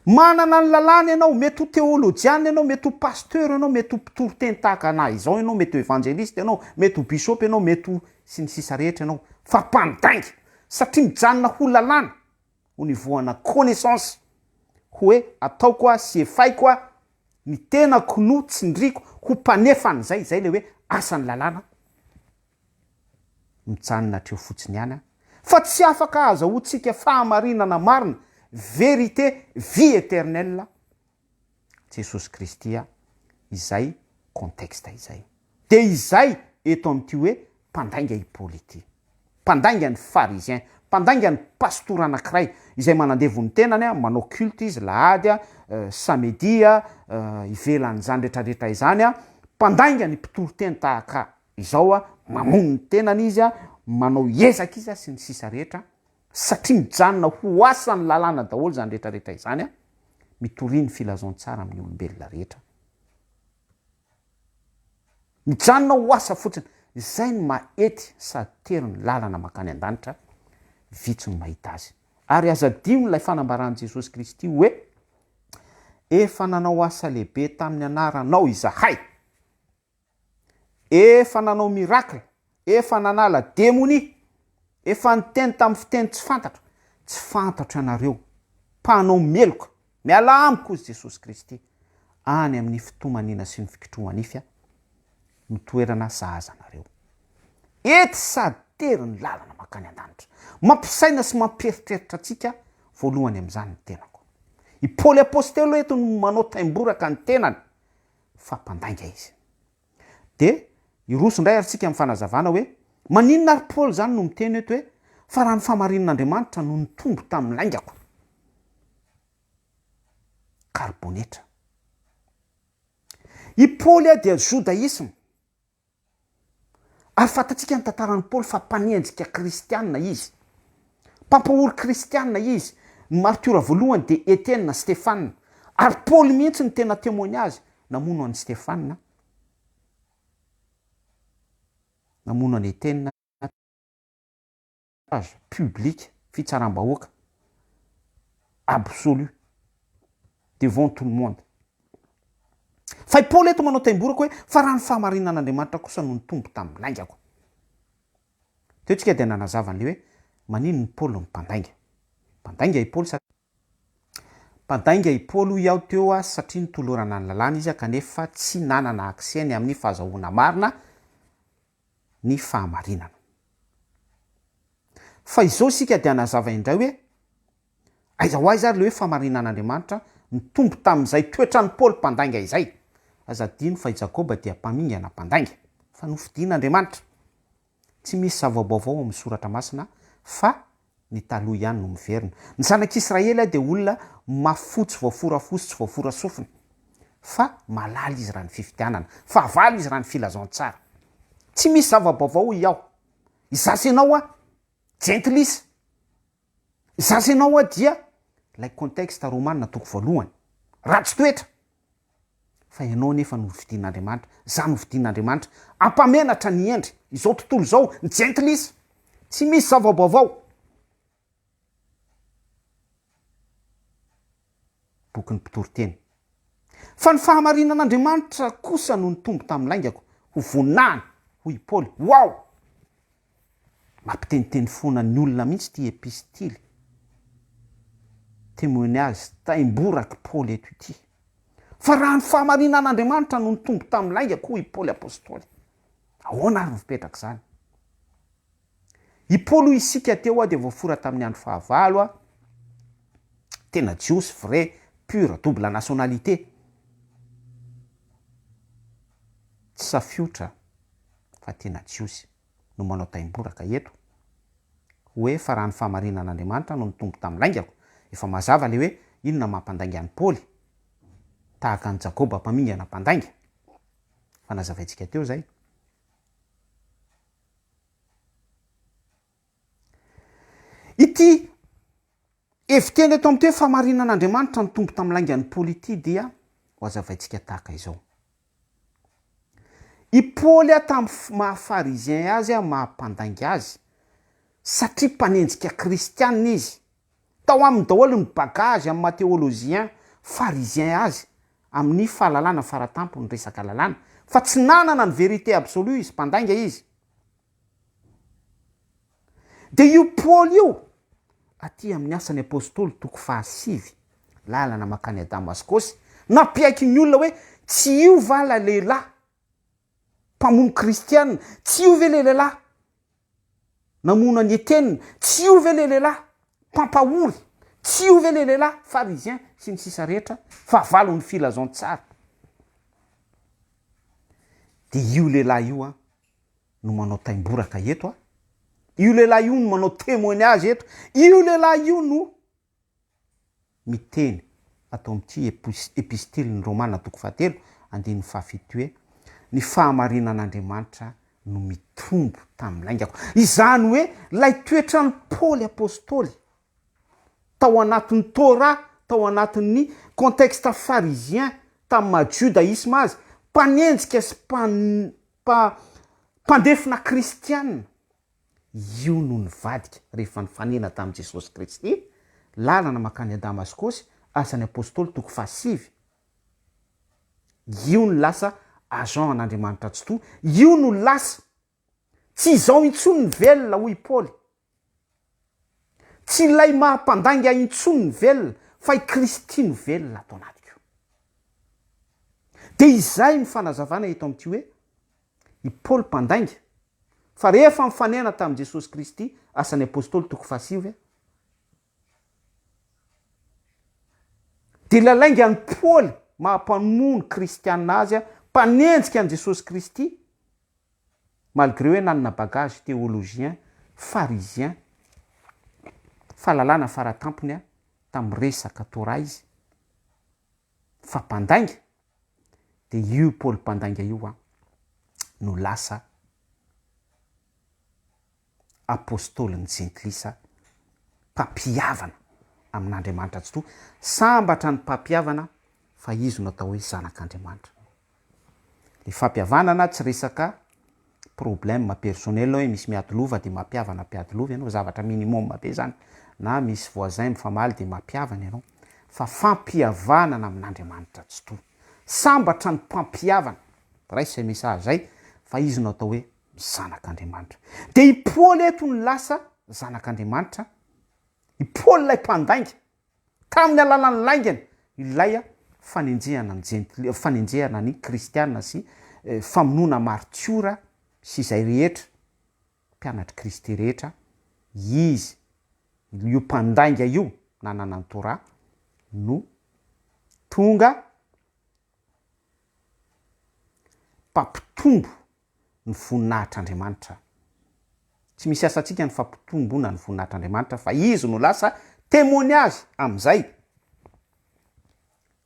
Manana ny lalàna ianao, mety ho teolojiana ianao, mety ho pasteur ianao, mety ho mpitory teny tahaka anah izao ianao, mety ho evangeliste ianao, mety ho bishop ianao, mety ho sy ny sisa rehetra ianao, fa mpandainga! Satria mijanona ho lalàna. au niveau ana connaissance hoe ataoko a sy efaiko a ny tenako no tsindriko ho mpanefa an'izay, izay le hoe asan'ny lalàna, mijanona hatreo fotsiny ihany a, fa tsy afaka ahazahoantsika fahamarinana marina, vérité, vie éternelle, Jesosy Kristy a, izay contexte izay. Dia izay eto amin'ity hoe mpandainga i Paoly ity. Mpandainga ny pharisien, mpandainga ny pastora anakiray izay manandevo ny tenany, manao culte izy lahady, samedi, ivelan'izany retraretra izany, mpandainga ny mpitory teny tahaka izao, mamono ny tenany izy, manao ezaka izy sy ny sisa rehetra, satria mijanona ho asan'ny lalàna daholo izany retraretra izany, mitoria ny filazantsara amin'ny olombelona rehetra. Mijanona ho asa fotsiny. Izay no maha ety sady tery ny lalana mankany an-danitra, vitsy no mahita azy. Ary aza adino ilay fanambaran'i Jesosy Kristy hoe, Efa nanao asa lehibe tamin'ny anaranao izahay. Efa nanao miracle, efa nanala demonia, efa niteny tamin'ny fiteny tsy fantatro. Tsy fantatro ianareo, mpanao meloka. Mialà amiko, hozy Jesosy Kristy, any amin'ny fitomaniana sy ny fikitroha-nify no toerana sahaza anareo. Ety sady tery ny lalana mankany an-danitra. Mampisaina sy mampieritreritra antsika voalohany amin'izany ny tenako. I Paoly Apostely eto no manao taimboraka ny tenany fa mpandainga izy. Dia hiroso indray ary tsika amin'ny fanazavana hoe maninona ary Paoly izany no miteny eto hoe fa raha ny fahamarinan'Andriamanitra no nitombo tamin'ny laingako. Karibonetra. I Paoly dia jodaisma. Ary fantatsika ny tantaran'i Paoly fa mpanenjika kristiana izy. Mpampahory kristiana izy. Ny martiora voalohany dia Etiena, Stefana. Ary Paoly mihitsy no tena témoignage namono an'i Stefana, namono an'i Etiena. Charge publique, fitsaram-bahoaka absolu devant tout le monde. Fa i Paoly eto manao taimboraka hoe fa raha ny fahamarinan'Andriamanitra kosa no nitombo tamin'ny laingako. Teo tsika dia nanazava an'ilay hoe maninona i Paoly no mpandainga. Mpandainga i Paoly satria Mpandainga i Paoly hoy aho teo satria nitolorana ny lalàna izy kanefa tsy nanana accès ny amin'ny fahazahoana marina ny fahamarinana. Fa izao isika dia hanazava indray hoe aiza ho aiza ary ilay hoe fahamarinan'Andriamanitra nitombo tamin'izay toetran'i Paoly mpandainga izay. Aza adino fa i Jakoba dia mpamingana mpandainga, fa nofidin'Andriamanitra. Tsy misy zava-baovao ao amin'ny Soratra Masina fa ny taloha ihany no miverina. Ny zanak'Israely dia olona mafy fo tsy voafora fo sy tsy voafora sofina. Fa malala izy raha ny fifidianana. Fahavalo izy raha ny filazantsara. Tsy misy zava-baovao hoy aho. Izaho sy ianao a, jentilisa. Izaho sy ianao a dia ilay contexte romana toko voalohany. Ratsy toetra. Fa ianao anefa no nofidin'Andriamanitra, izaho nofidin'Andriamanitra, hampamenatra ny hendry, izao tontolo izao, ny jentilisa. Tsy misy zava-baovao. Bokin'ny Mpitoriteny. Fa ny fahamarinan'Andriamanitra kosa no nitombo tamin'ny laingako, ho voninahiny, hoy i Paoly. Wow! Mampiteniteny foana ny olona mihitsy ity epistily témoignage taimborak'i Paoly eto ity. Fa raha ny fahamarinan'Andriamanitra no nitombo tamin'ny laingako, hoy i Paoly apostoly. Ahoana ary no fipetrak'izany? I Paoly hoy isika teo dia voafora tamin'ny andro fahavalo, tena jiosy vrai, pur, double nationalité. Tsy safiotra fa tena jiosy no manao taimboraka eto hoe fa raha ny fahamarinan'Andriamanitra no nitombo tamin'ny laingako, efa mazava le hoe inona mampandainga an'i Paoly, tahaka an'i Jakoba mpamingana mpandainga, efa nazavaintsika teo izay. Ity heviteny eto amin'ity hoe fahamarinan'Andriamanitra nitombo tamin'ny laingan'i Paoly ity dia ho hazavaintsika tahaka izao. I Paoly tamin'ny maha pharisien azy, maha mpandainga azy, satria mpanenjika kristiana izy. Tao aminy daholo ny bagage amin'ny maha théologien pharisien azy amin'ny fahalalana faratampony resaka lalàna, fa tsy nanana ny vérité absolue izy, mpandainga izy. Dia io Paoly io, aty amin'ny Asan'ny Apostoly toko fahasivy, lalana mankany Damaskosy, nampiaiky ny olona hoe, tsy io va ilay lehilahy mpamono kristiana? Tsy io ve ilay lehilahy namono an'i Etiena? Tsy io ve ilay lehilahy mpampahory? Tsy io ve ilay lehilahy farizien sy ny sisa rehetra, fahavalon'ny filazantsara? Dia io lehilahy io an, no manao taimboraka eto a! Io lehilahy io no manao témoignage eto. Io lehilahy io no miteny ato amin'ity epistilin'ny Romana toko fahatelo andininy fahafito hoe, Ny fahamarinan'Andriamanitra no mitombo tamin'ny laingako. Izany hoe ilay toetran'i Paoly apostoly tao anatin'ny Torah, tao anatin'ny contexte pharisien tamin'ny maha judaïsme azy, mpanenjika sy mpandefona kristiana, Io no nivadika rehefa nifanena tamin'i Jesosy Kristy, lalana mankany Damaskosy, Asan'ny Apostoly toko fahasivy. Io no lasa agent an'Andriamanitra Tsitoha, io no lasa Tsy izao intsony ny velona hoy i Paoly. Tsy ilay maha mpandainga intsony ny velona fa i Kristy no velona ato anatiko. Dia izay no fanazavana eto amin'ity hoe i Paoly mpandainga fa rehefa nifanena tamin'i Jesosy Kristy, Asan'ny Apostoly toko fahasivy, dia ilay laingan'i Paoly maha mpamono kristiana azy, mpanenjika an'i Jesosy Kristy, malgré hoe nanana bagage théologien, pharisien, fahalalana faratampony tamin'ny resaka Torah izy, fa mpandainga, dia io Paoly mpandainga io an, no lasa apostolin'ny jentilisa, mpampihavana amin'Andriamanitra Tsitoha. Sambatra ny mpampihavana fa izy no atao hoe zanak'Andriamanitra. Ny fampihavanana tsy resaka problème personnel hoe misy miady lova dia mampihavana mpiady lova ianao, zavatra minimum be zany, na misy voisin mifamaly dia mampihavana ianao, fa fampihavanana amin'Andriamanitra Tsitoha. Sambatra ny mpampihavana, raiso izay message zay fa izy no atao hoe zanak'Andriamanitra. Dia i Paoly eto no lasa zanak'Andriamanitra, i Paoly ilay mpandainga, Tamin'ny alalan'ny laingany ilay fanenjehana ny jentili, fanenjehana ny kristiana sy famonoana martiora sy izay rehetra, mpianatr'i Kristy rehetra, izy, io mpandainga io nanana ny Torah no tonga mpampitombo ny voninahitr'Andriamanitra. Tsy misy asantsika ny fampitomboana ny voninahitr'Andriamanitra fa Izy no lasa témoignage amin'izay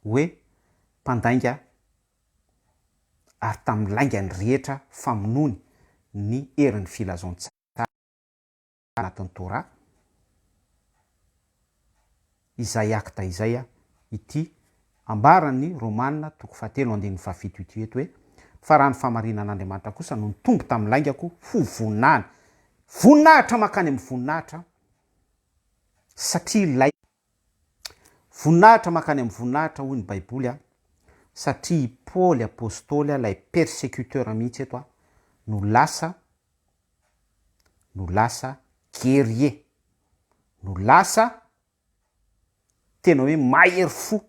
hoe mpandainga ary tamin'ny laingany rehetra famonoany ny herin'ny filazantsara. anatin'ny Torah, izay acte izay ity ambaran'ny Romana toko fahatelo andininy fahafito ity eto hoe, Fa raha ny fahamarinan'Andriamanitra kosa no nitombo tamin'ny laingako ho voninahiny, voninahitra mankany amin'ny voninahitra, satria ilay. Voninahitra mankany amin'ny voninahitra hoy ny Baiboly a, satria i Paoly Apostoly ilay persecuteur mihitsy eto no lasa no lasa guerrier, no lasa tena hoe mahery fo.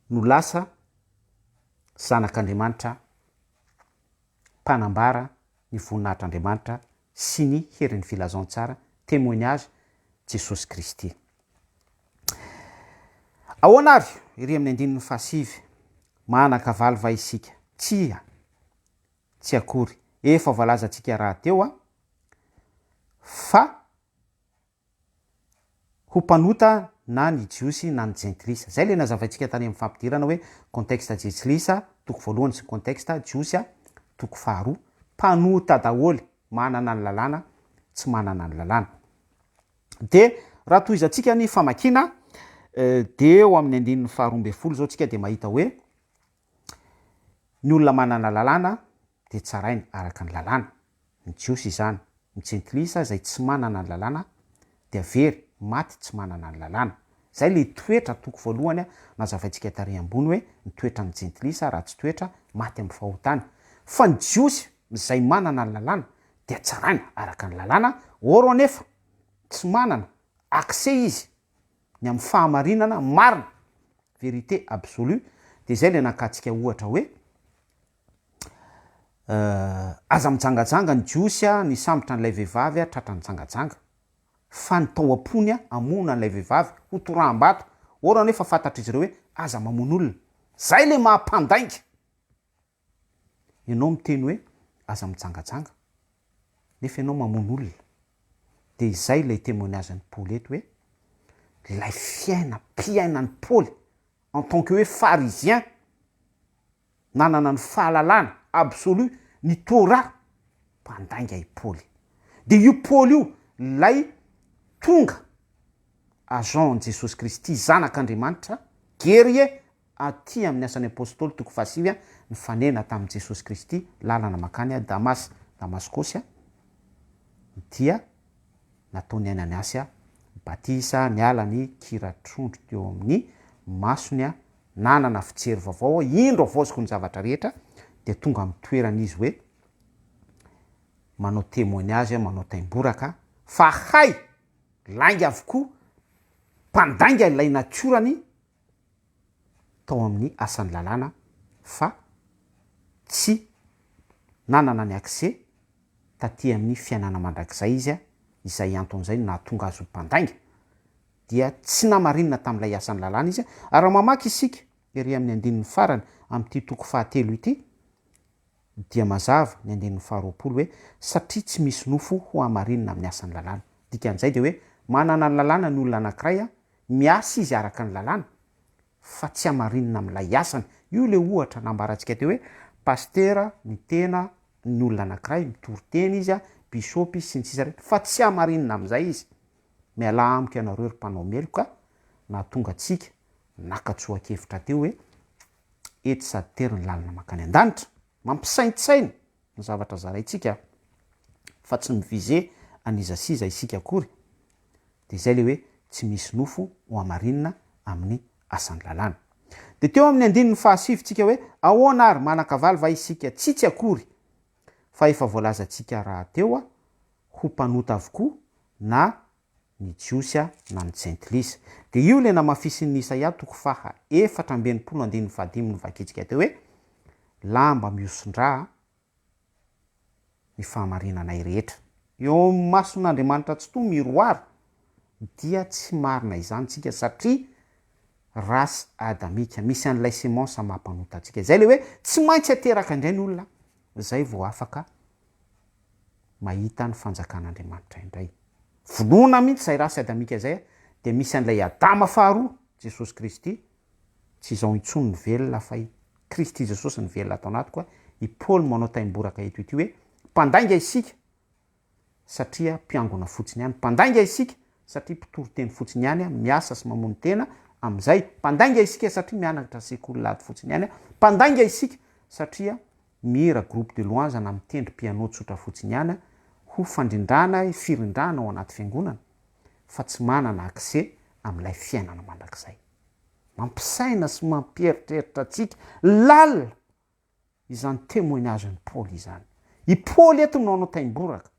No lasa zanak'Andriamanitra mpanambara ny voninahitr'Andriamanitra sy ny herin'ny filazantsara, témoignage, Jesosy Kristy. Ahoana ary, ery amin'ny andininy fahasivy, manan-kavaly va isika? Tsia, tsy akory. Efa voalazantsika rahateo fa ho mpanota na ny Jiosy na ny Jentilisa. Izay ilay nazavaintsika tany amin'ny fampidirana hoe contexte Jetsilisa, toko voalohany sy contexte Jiosy, toko faharoa. Mpanota daholo, manana ny lalàna, tsy manana ny lalàna. Dia raha tohizantsika ny famakiana, dia eo amin'ny andininy faharoa ambin'ny folo izao tsika dia mahita hoe ny olona manana lalàna dia tsaraina araka ny lalàna. Ny Jiosy izany. Ny Jentilisa izay tsy manana ny lalàna dia very, maty tsy manana ny lalàna. Izay ilay toetra toko voalohany nazavaintsika tary ambony hoe ny toetran'ny Jentilisa ratsy toetra, maty amin'ny fahotany. Fa ny Jiosy izay manana ny lalàna dia tsaraina araka ny lalàna, or anefa tsy manana accès izy ny amin'ny fahamarinana marina, vérité absolue, dia izay ilay nakantsika ohatra hoe Aza mijangajanga ny jiosy nisambotra an'ilay vehivavy tratra nijangajanga fa ny tao am-pony hamono an'ilay vehivavy ho toraham-bato or anefa fantatr'izy ireo hoe aza mamono olona. Zay le maha mpandainga. Ianao miteny hoe aza mijangajanga nefa ianao mamono olona. Dia izay ilay témoignage-n'i Paoly eto hoe ilay fiainam-piainan'i Paoly en tant que hoe pharisien, nanana ny fahalalana absolu ny Torah, mpandainga i Paoly. Dia io Paoly io ilay tonga agent an'i Jesosy Kristy Zanak'Andriamanitra, guerrier aty amin'ny Asan'ny Apostoly toko fahasivy nifanena tamin'i Jesosy Kristy lalana mankany Damas, Damaskosy, dia nataon'i Ananiasy batisa, niala ny kira-trondro teo amin'ny masony, nanana fijery vaovao, indro havaoziko ny zavatra rehetra, dia tonga amin'ny toerana izy hoe manao témoignage, manao taimboraka, fa hay lainga avokoa, mpandainga ilay natiorany tao amin'ny asan'ny lalàna fa tsy nanana ny accès taty amin'ny fiainana mandrakizay izy, izay anton'izay no nahatonga azy ho mpandainga, dia tsy namarinina tamin'ilay asan'ny lalàna izy, ary raha mamaky isika ery amin'ny andininy farany amin'ity toko fahatelo ity, dia mazava ny andininy faharoapolo hoe, satria tsy misy nofo ho hamarinina amin'ny asan'ny lalàna. Dikan'izay dia hoe manana ny lalàna ny olona anankiray, miasa izy araka ny lalàna, fa tsy hamarinina amin'ilay asany. Io ilay ohatra nambarantsika teo hoe pasitera ny tena ny olona anankiray, mitory teny izy, bishop izy, sy ny sisa rehetra, fa tsy hamarinina amin'izay izy. Mialà amiko ianareo ry mpanao meloka, nahatonga antsika naka tsoa-kevitra teo hoe etsy sady tery ny lalana mankany an-danitra. Mampisaintsaina ny zavatra zaraintsika fa tsy mi-viser an'iza sy iza isika akory. Dia izay ilay hoe tsy misy nofo ho hamarinina amin'ny asan'ny lalàna. Dia teo amin'ny andininy fahasivy tsika hoe ahoana ary manan-kavaly va isika? Tsia tsy akory fa efa voalazantsika rahateo ho mpanota avokoa na ny Jiosy na ny Jentilisa. Dia io ilay namafisin'ny Isaia toko faha 64 andininy fahadimy novakintsika teo hoe lamba mihoson-drà ny fahamarinanay rehetra. Eo amin'ny mason'Andriamanitra Tsitoha miroir dia tsy marina izany tsika satria race adamique, misy an'ilay semence maha-mpanota antsika. Izay ilay hoe tsy maintsy ateraka indray ny olona izay vao afaka mahita ny fanjakan'Andriamanitra indray. Vonoina mihitsy izay race adamique izay dia misy an'ilay Adama faharoa, Jesosy Kristy, tsy izao intsony ny velona fa i Kristy Jesosy ny velona ato anatiko, i Paoly manao taimboraka eto ity hoe mpandainga isika satria mpiangona fotsiny ihany, mpandainga isika satria mpitory teny fotsiny ihany, miasa sy mamono tena amin'izay, mpandainga isika satria mianatra sekoly lahady fotsiny ihany, mpandainga isika satria mihira groupe de louange na mitendry piano tsotra fotsiny ihany ho fandrindrana firindrana ao anaty fiangonana fa tsy manana accès amin'ilay fiainana mandrakizay. Mampisaina sy mampieritreritra antsika lalina izany témoignage-n'i Paoly izany. I Paoly eto no hanao taimboraka.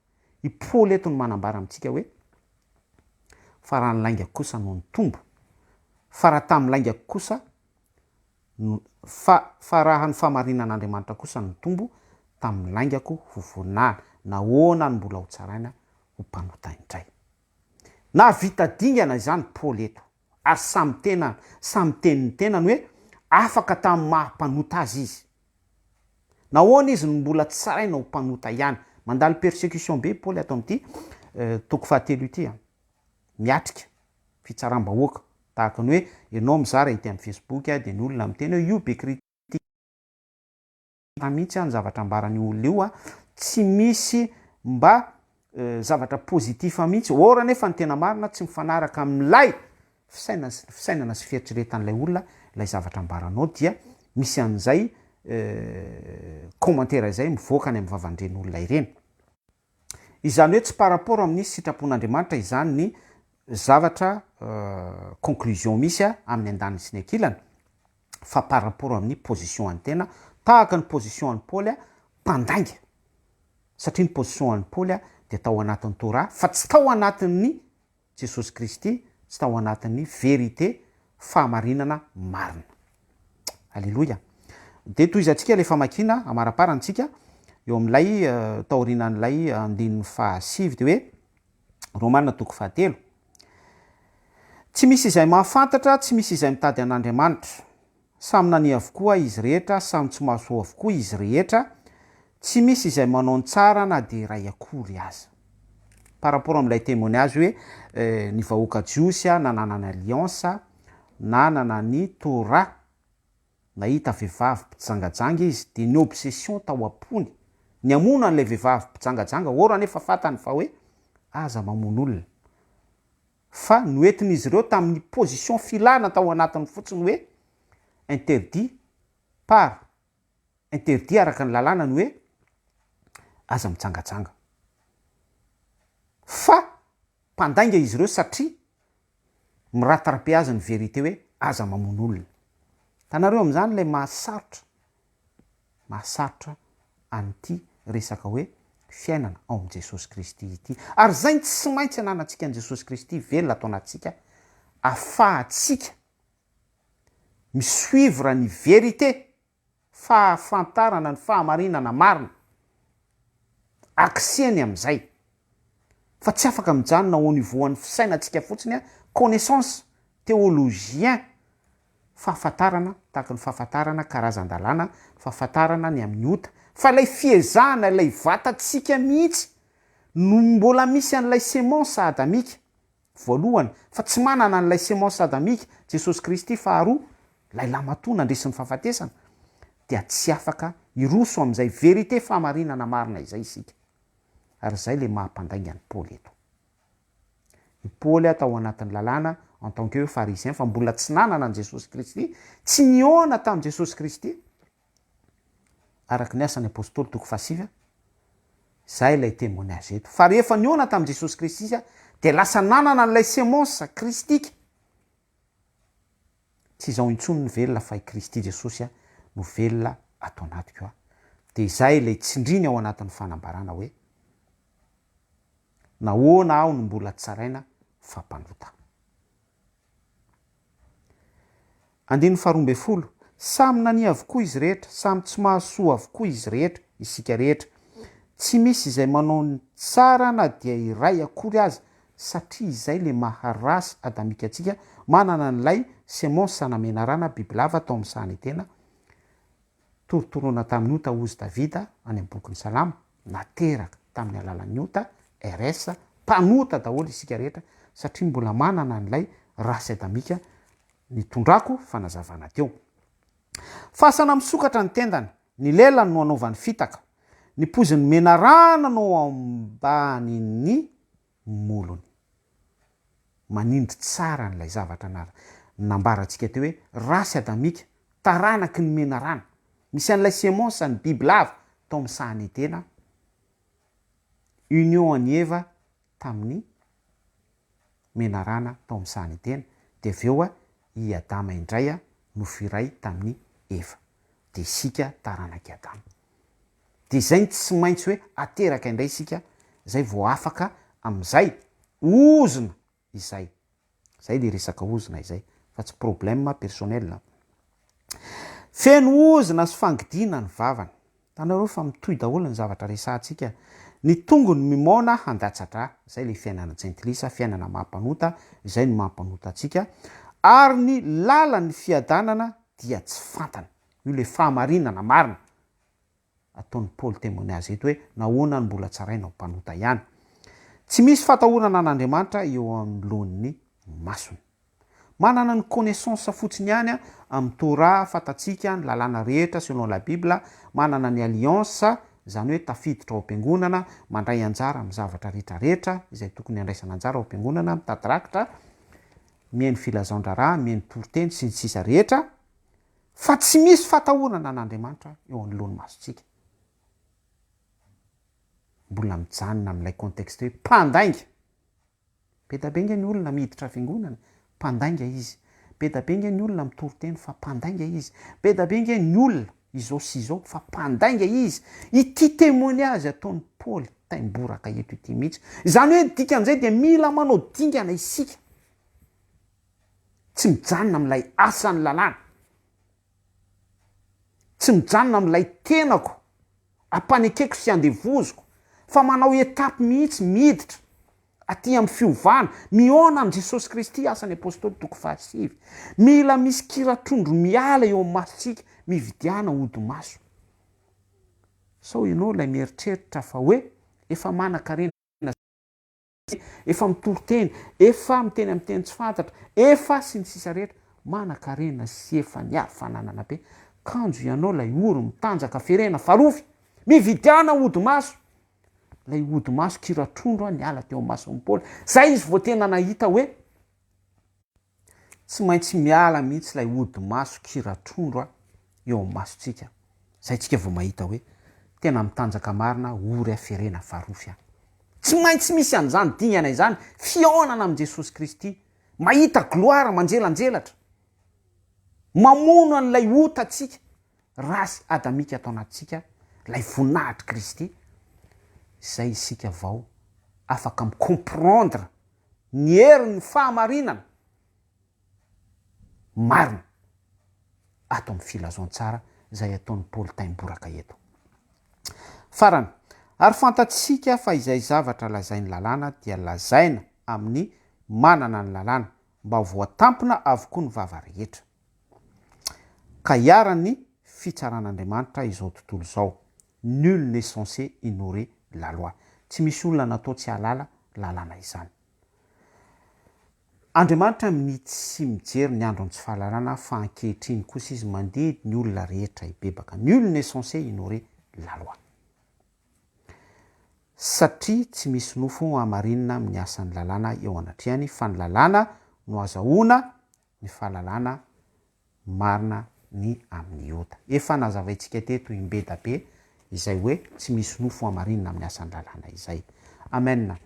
I Paoly eto no manambara amintsika hoe, Fa raha ny lainga kosa no nitombo, fa raha tamin'ny lainga kosa no, fa, fa raha ny fahamarinan'Andriamanitra kosa no nitombo, tamin'ny laingako ho voninahiny, nahoana no mbola hotsaraina ho mpanota indray? Nahavita dingana izany Paoly eto, ary samy tena, samy miteny ny tenany hoe afaka tamin'ny maha mpanota azy izy. Nahoana izy no mbola tsaraina ho mpanota ihany? Mandalo persecution be Paoly ato amin'ity toko fahatelo ity an. Miatrika fitsaram-bahoaka, tahaka ny hoe ianao mizara ety amin'ny Facebook dia ny olona miteny hoe io be critique mihitsy ny zavatra ambaran'io olona io, tsy misy mba zavatra positif mihitsy, or anefa ny tena marina tsy mifanaraka amin'ilay fisainana fisainana sy fieritreretan'ilay olona ilay zavatra ambaranao dia misy an'izay commentaire izay mivoaka any amin'ny vavan-dreny olona ireny. Izany hoe tsy par rapport amin'ny sitrapon'Andriamanitra izany ny zavatra conclusion misy amin'ny andaniny sy ny ankilany fa par rapport amin'ny position an'ny tena, tahaka ny position an'i Paoly mpandainga, satria ny position an'i Paoly dia tao anatin'ny Torah fa tsy tao anatin'ny Jesosy Kristy, tsy tao anatin'ny vérité, fahamarinana marina. Aleloia. Dia tohizantsika ilay famakiana amaraparany tsika eo amin'ilay taorianan'ilay andininy fahasivy dia hoe Romana toko fahatelo. Tsy misy izay mahafantatra, tsy misy izay mitady an'Andriamanitra. Samy nania avokoa izy rehetra, samy tsy mahasoa avokoa izy rehetra. Tsy misy izay manao ny tsara na dia iray akory aza. Par rapport amin'ilay témoignage hoe ny vahoaka jiosy nanana ny alliance, nanana ny Torah, nahita vehivavy mpijangajanga izy dia ny obsession tao am-pony ny hamono an'ilay vehivavy mpijangajanga, or anefa fantany fa hoe aza mamono olona. Fa noentin'izy ireo tamin'ny position filana tao anatiny fotsiny hoe interdit par Interdit araka ny lalàna ny hoe aza mijangajanga. Fa mpandainga izy ireo satria mi-rattraper azy ny vérité hoe aza mamono olona. Hitanareo amin'izany ilay mahasarotra, mahasarotra an'ity resaka hoe fiainana ao amin'i Jesosy Kristy ity. Ary izay no tsy maintsy ananantsika an'i Jesosy Kristy velona ato anatintsika, afahantsika mi-suivre ny vérité, fahafantarana ny fahamarinana marina, accès-ny amin'izay, fa tsy afaka mijanona au niveau an'ny fisainantsika fotsiny, connaissance, théologien, fahafantarana tahaka ny fahafantarana karazan-dalàna, fahafantarana ny amin'ny ota, fa ilay fiezahana, ilay vatantsika mihitsy no mbola misy an'ilay semence adamika, voalohany, fa tsy manana an'ilay semence adamique, Jesosy Kristy, faharoa, ilay lamatoa nandresy ny fahafatesana, dia tsy afaka hiroso amin'izay vérité fahamarinana marina izay isika. Ary izay ilay maha mpandainga an'i Paoly eto. I Paoly tao anatin'ny lalàna en tant que pharisien fa mbola tsy nanana an'i Jesosy Kristy, tsy nihaona tamin'i Jesosy Kristy, araka ny Asan'ny Apostoly toko fahasivy, izay ilay témoignage eto. Fa rehefa nihaona tamin'i Jesosy Kristy izy dia lasa nanana an'ilay semence christique. Tsy izaho intsony no velona fa i Kristy Jesosy no velona ato anatiko. Dia izay ilay tsindriny ao anatin'ny fanambarana hoe, Nahoana aho no mbola tsaraina fa mpanota? Andininy faharoambinifolo, Samy nania avokoa izy rehetra, samy tsy mahasoa avokoa izy rehetra, isika rehetra. Tsy misy izay manao ny tsara na dia iray akory aza, satria izay le maha race adamique antsika, manana an'ilay semence na menarana bibilava tao amin'ny sahan'i Edena, Torotoroina tamin'ny ota hozy Davida any amin'ny bokin'ny Salamo, nateraka tamin'ny alalan'ny ota, RS, mpanota daholo isika rehetra satria mbola manana an'ilay race adamika nitondrako fanazavana teo. Fasana misokatra ny tendany, ny lelany no anaovany fitaka, ny poizin'ny menarana no ao ambanin'ny molony. Manindry tsara an'ilay zavatra nambarantsika teo hoe race adamika, taranaky ny menarana. Misy an'ilay semence ny bibilava tao amin'ny sahan'i Edena, union an'i Eva tamin'ny menarana tao amin'ny sahan'i Edena, dia avy eo i Adama indray nofo iray tamin'i Eva. Dia isika taranak'i Adama. Dia izay no tsy maintsy hoe ateraka indray isika izay vao afaka amin'izay ozona izay. Izay ilay resaka ozona izay fa tsy problème personnel an. Feno ozona sy fangidiana ny vavany. Hitanareo fa mitohy daholo ny zavatra resahantsika. Ny tongony mimaona handatsa-drà. Izay ilay fiainana jentilisa, fiainana maha mpanota, izay no maha mpanota antsika. Ary ny lalan'ny fiadanana dia tsy fantany. Io ilay fahamarinana marina. Ataon'i Paoly témoignage eto hoe nahoana no mbola tsaraina ho mpanota ihany. Tsy misy fatahorana an'Andriamanitra eo anoloan'ny masony. Manana ny connaissance fotsiny ihany amin'ny Torah, fantatsika ny lalàna rehetra selon la Bible, manana ny alliance, izany hoe tafiditra ao am-piangonana, mandray anjara amin'ny zavatra rehetra rehetra izay tokony handraisana anjara ao am-piangonana, mitady rakitra, mihaino filazan-draharaha, mihaino toriteny, sy ny sisa rehetra. Fa tsy misy fatahorana an'Andriamanitra eo anoloan'ny masontsika. Mbola mijanona amin'ilay contexte hoe mpandainga. Be da be nge ny olona miditra fiangonana, mpandainga izy. Be da be nge ny olona mitory teny fa mpandainga izy. Be da be nge ny olona izao sy izao fa mpandainga izy. Ity témoignage ataon'i Paoly taimboraka eto ity mihitsy. Izany hoe ny dikan'izay dia mila manao dingana isika. Tsy mijanona amin'ilay asan'ny lalàna. Tsy mijanona amin'ilay tenako ampanekeko sy andevoziko fa manao étape mihitsy miditra aty amin'ny fiovana, mihaona amin'i Jesosy Kristy, Asan'ny Apostoly toko fahasivy. Mila misy kira-trondro miala eo amin'ny masontsika, mividiana odi-maso. Sao ianao ilay mieritreritra fa hoe efa manan-karena efa mitory teny, efa miteny amin'ny teny tsy fantatra, efa sy ny sisa rehetra, manan-karena sy efa niary fananana be, kanjo ianao ilay ory mitanjaka ferena farofy, mividiana ody-maso, ilay ody-maso kira-trondro niala teo amin'ny mason'i Paoly, zay izy vao tena nahita hoe Tsy maintsy miala mihitsy ilay hodi-maso kira-trondro eo amin'ny masontsika, izay tsika vao mahita hoe tena mitanjaka marina ory aferena farofy aho. Tsy maintsy misy an'izany dingana izany, fihaonana amin'i Jesosy Kristy, mahita gloire manjelanjelatra, mamono an'ilay otantsika, race adamique ato anatintsika, ilay voninahitr'i Kristy, izay isika vao afaka mi-comprendre ny herin'ny fahamarinana marina ato amin'ny filazantsara izay ataon'i Paoly taimboraka eto. Farany, ary fantatsika fa izay zavatra lazain'ny lalàna dia lazaina amin'ny manana ny lalàna, mba ho voatampina avokoa ny vava rehetra, ka hiharan'ny fitsaran'Andriamanitra izao tontolo izao. Nul n'est censé ignorer la loi. Tsy misy olona natao tsy hahalala lalàna izany. Andriamanitra minia tsy mijery ny andron'ny tsy fahalalana fa ankehitriny kosa Izy mandidy ny olona rehetra hibebaka. Nul n'est censé ignorer la loi. Satria tsy misy nofo hamarinina amin'ny asan'ny lalàna eo anatrehany fa ny lalàna no azahoana ny fahalalana marina ny amin'ny ota. Efa nazavaintsika teto imbedabe izay hoe tsy misy nofo hamarinina amin'ny asan'ny lalàna izay. Amen.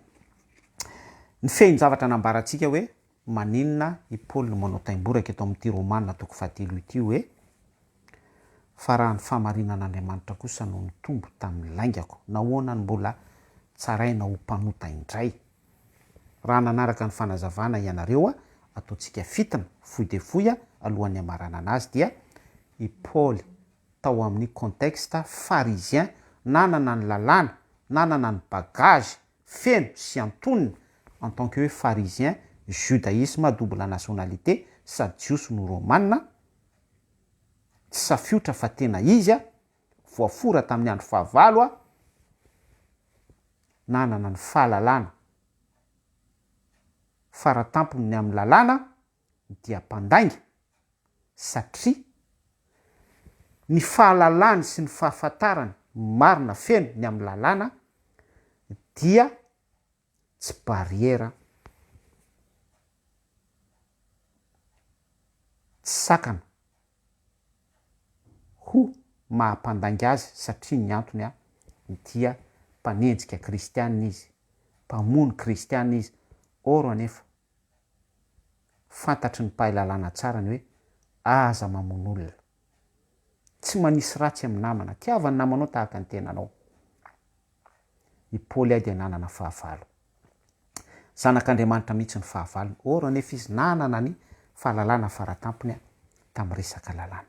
Ny fehin-javatra nambarantsika hoe maninona i Paoly no manao taimboraka eto amin'ity Romana toko fahatelo ity hoe fa raha ny fahamarinan'Andriamanitra kosa no nitombo tamin'ny laingako, nahoana no mbola tsaraina ho mpanota indray? Raha nanaraka ny fanazavana ianareo, ataontsika fitina, fohy dia fohy, alohan'ny hamaranana azy dia i Paoly tao amin'ny contexte pharisien, nanana ny lalàna, nanana ny bagage feno sy antonony en tant que hoe pharisien, judaïsme double nationalité, sady jiosy no romana, tsy safiotra fa tena izy, voafora tamin'ny andro fahavalo, nanana ny fahalalana faratampony ny amin'ny lalàna dia mpandainga satria ny fahalalany sy ny fahafantarany marina feno ny amin'ny lalàna dia tsy barrière, tsy sakana ho maha mpandainga azy satria ny antony dia mpanenjika kristiana izy, mpamono kristiana izy, or anefa fantatry ny mpahay lalàna tsara ny hoe aza mamono olona, tsy manisy ratsy amin'ny namana, tiava ny namanao tahaka ny tenanao. I Paoly dia nanana fahavalo. Zanak'Andriamanitra mihitsy ny fahavalony. Or anefa izy nanana ny fahalalana faratampony tamin'ny resaka lalàna.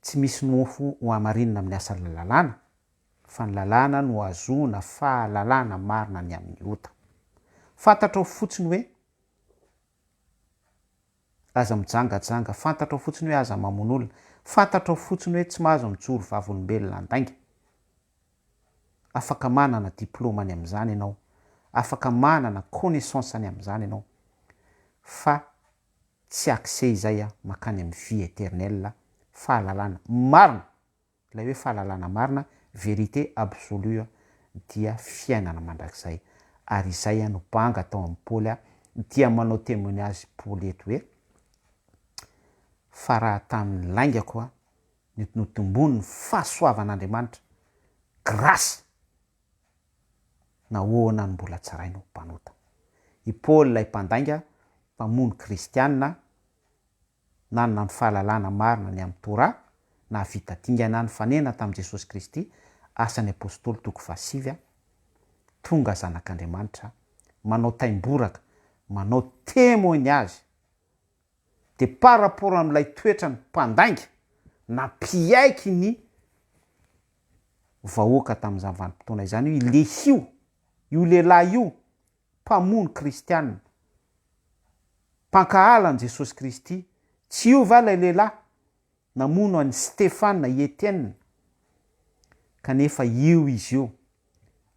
Tsy misy nofo ho hamarinina amin'ny asan'ny lalàna, fa ny lalàna no ahazoana fahalalana marina ny amin'ny ota. Fantatrao fotsiny hoe Aza mijangajanga, fantatrao fotsiny hoe aza mamono olona, fantatrao fotsiny hoe tsy mahazo mijoro vavolombelona handainga. Afaka manana diplôme ny amin'izany ianao, afaka manana connaissance ny amin'izany ianao, fa tsy accès izay mankany amin'ny vie éternelle, fahalalana marina. Ilay hoe fahalalana marina, vérité absolue, dia fiainana mandrakizay. Ary izay no banga tao amin'i Paoly, dia manao témoignage Paoly eto hoe, Fa raha tamin'ny laingako no notomboin'ny fahasoavan'Andriamanitra, grâce, nahoana no mbola tsaraina ho mpanota? I Paoly ilay mpandainga, mpamono kristiana, nanana ny fahalalana marina ny amin'ny Torah, nahavita dingana nifanena tamin'i Jesosy Kristy, Asan'ny Apostoly toko fahasivy a, tonga zanak'Andriamanitra, manao taimboraka, manao témoignage, dia par rapport amin'ilay toetrany mpandainga, nampiaiky ny vahoaka tamin'izany vanim-potoana izany io, i Lehio, io lehilahy io, mpamono kristiana, mpankahala an'i Jesosy Kristy, tsy io va ilay lehilahy? Namono an'i Stefana i Etiena, kanefa io izy io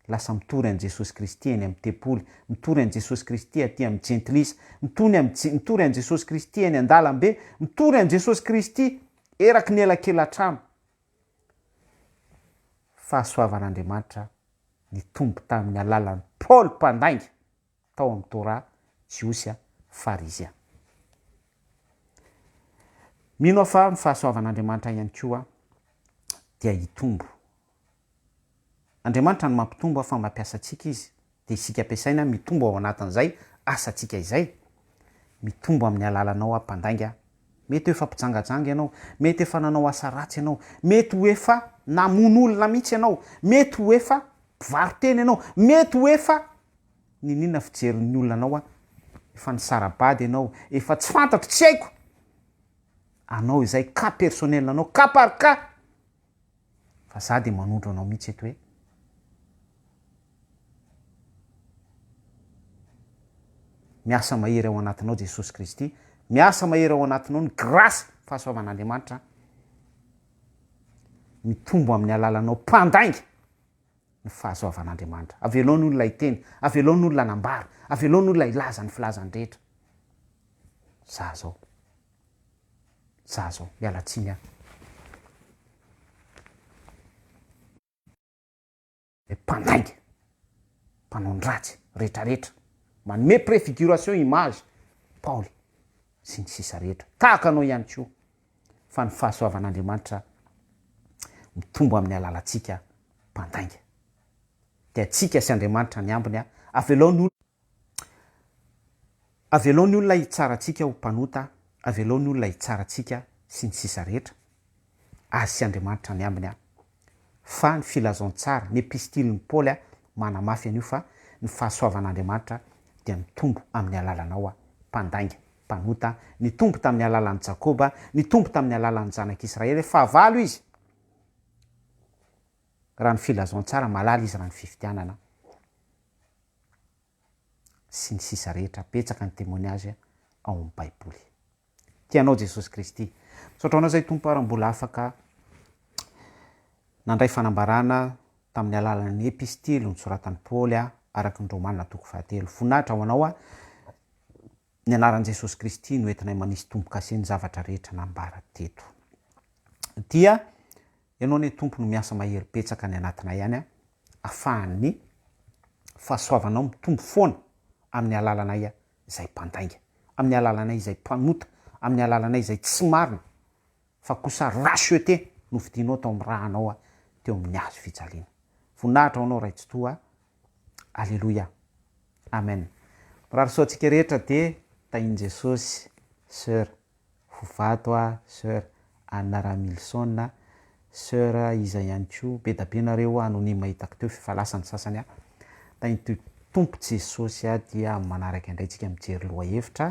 lasa mitory an'i Jesosy Kristy eny amin'ny tempoly, mitory an'i Jesosy Kristy aty amin'ny jentilisa, mitony amin'ny mitory an'i Jesosy Kristy eny an-dalambe, mitory an'i Jesosy Kristy eraky ny elakela-trano. Fahasoavan'Andriamanitra nitombo tamin'ny alalan'i Paoly mpandainga tao amin'ny Torah jiosy farizia. Mino aho fa ny fahasoavan'Andriamanitra ihany koa dia hitombo. Andriamanitra no mampitombo fa mampiasa antsika Izy, dia isika ampiasaina mitombo ao anatin'izay asantsika izay. Mitombo amin'ny alalanao aho mpandainga. Mety ho efa mpijangajanga ianao, mety efa nanao asa ratsy ianao, mety ho efa namono olona mihitsy ianao, mety ho efa mpivaro-tena ianao, mety ho efa niniana fijerin'ny olona anao aho, efa nisara-bady ianao, efa tsy fantatro, tsy haiko anao izay cas personnel anao, cas par cas, fa za dia manondro anao mihitsy eto hoe miasa mahery ao anatinao Jesosy Kristy, miasa mahery ao anatinao ny grâce fahasoavan'Andriamanitra mitombo amin'ny alalanao mpandainga. ny fahasoavan'Andriamanitra. Avelao ny olona hiteny, avelao ny olona hanambara, avelao ny olona hilaza ny filazany rehetra. Za zao. Za zao. Miala tsiny aho. Mpandainga, mpanao ny ratsy, retraretra. Manome préfiguration image, Paoly, sy ny sisa rehetra. Tahaka anao ihany koa. Fa ny fahasoavan'Andriamanitra mitombo amin'ny alalantsika mpandainga. Dia antsika sy Andriamanitra ny ambiny, avelao ny Avelao ny olona hitsara antsika ho mpanota, avelao ny olona hitsara antsika sy ny sisa rehetra. Azy sy Andriamanitra ny ambiny. Fa ny filazantsara, ny epistilin'i Paoly manamafy an'io fa ny fahasoavan'Andriamanitra dia mitombo amin'ny alalanao mpandainga, mpanota, nitombo tamin'ny alalan'i Jakoba, nitombo tamin'ny alalan'ny zanak'Israely, fahavalo izy raha ny filazantsara, malala izy raha ny fifidianana, sy ny sisa rehetra, betsaka ny témoignage ao amin'ny baiboly. Tia anao Jesosy Kristy. Misaotra anao izay Tompo ary mbola afaka nandray fanambarana tamin'ny alalan'ny epistily nosoratan'i Paoly araka ny Romana toko fahatelo. Voninahitra ho anao ny anaran'i Jesosy Kristy no entinay manisy tombo-kase ny zavatra rehetra nambara teto. Dia Ianao anie Tompo no miasa mahery betsaka any anatinay any afahan'ny fahasoavanao mitombo foana amin'ny alalanay izay mpandainga, amin'ny alalanay izay mpanota, amin'ny alalanay izay tsy marina fa kosa racheté nofidinao tao amin'ny rànao teo amin'ny hazo fijaliana. Voninahitra ho Anao Ray Tsitoha. Aleloia. Amen. Mirary soa antsika rehetra dia tahin'i Jesosy Soeur Fovato a, Soeur Anna Ramilson a, Soeur iza ihany koa, be da be nareo anonyme hitako teo f'efa lasa ny sasany a. Tahin'i Tompo Jesosy a dia amin'ny manaraka indray tsika mijery lohahevitra.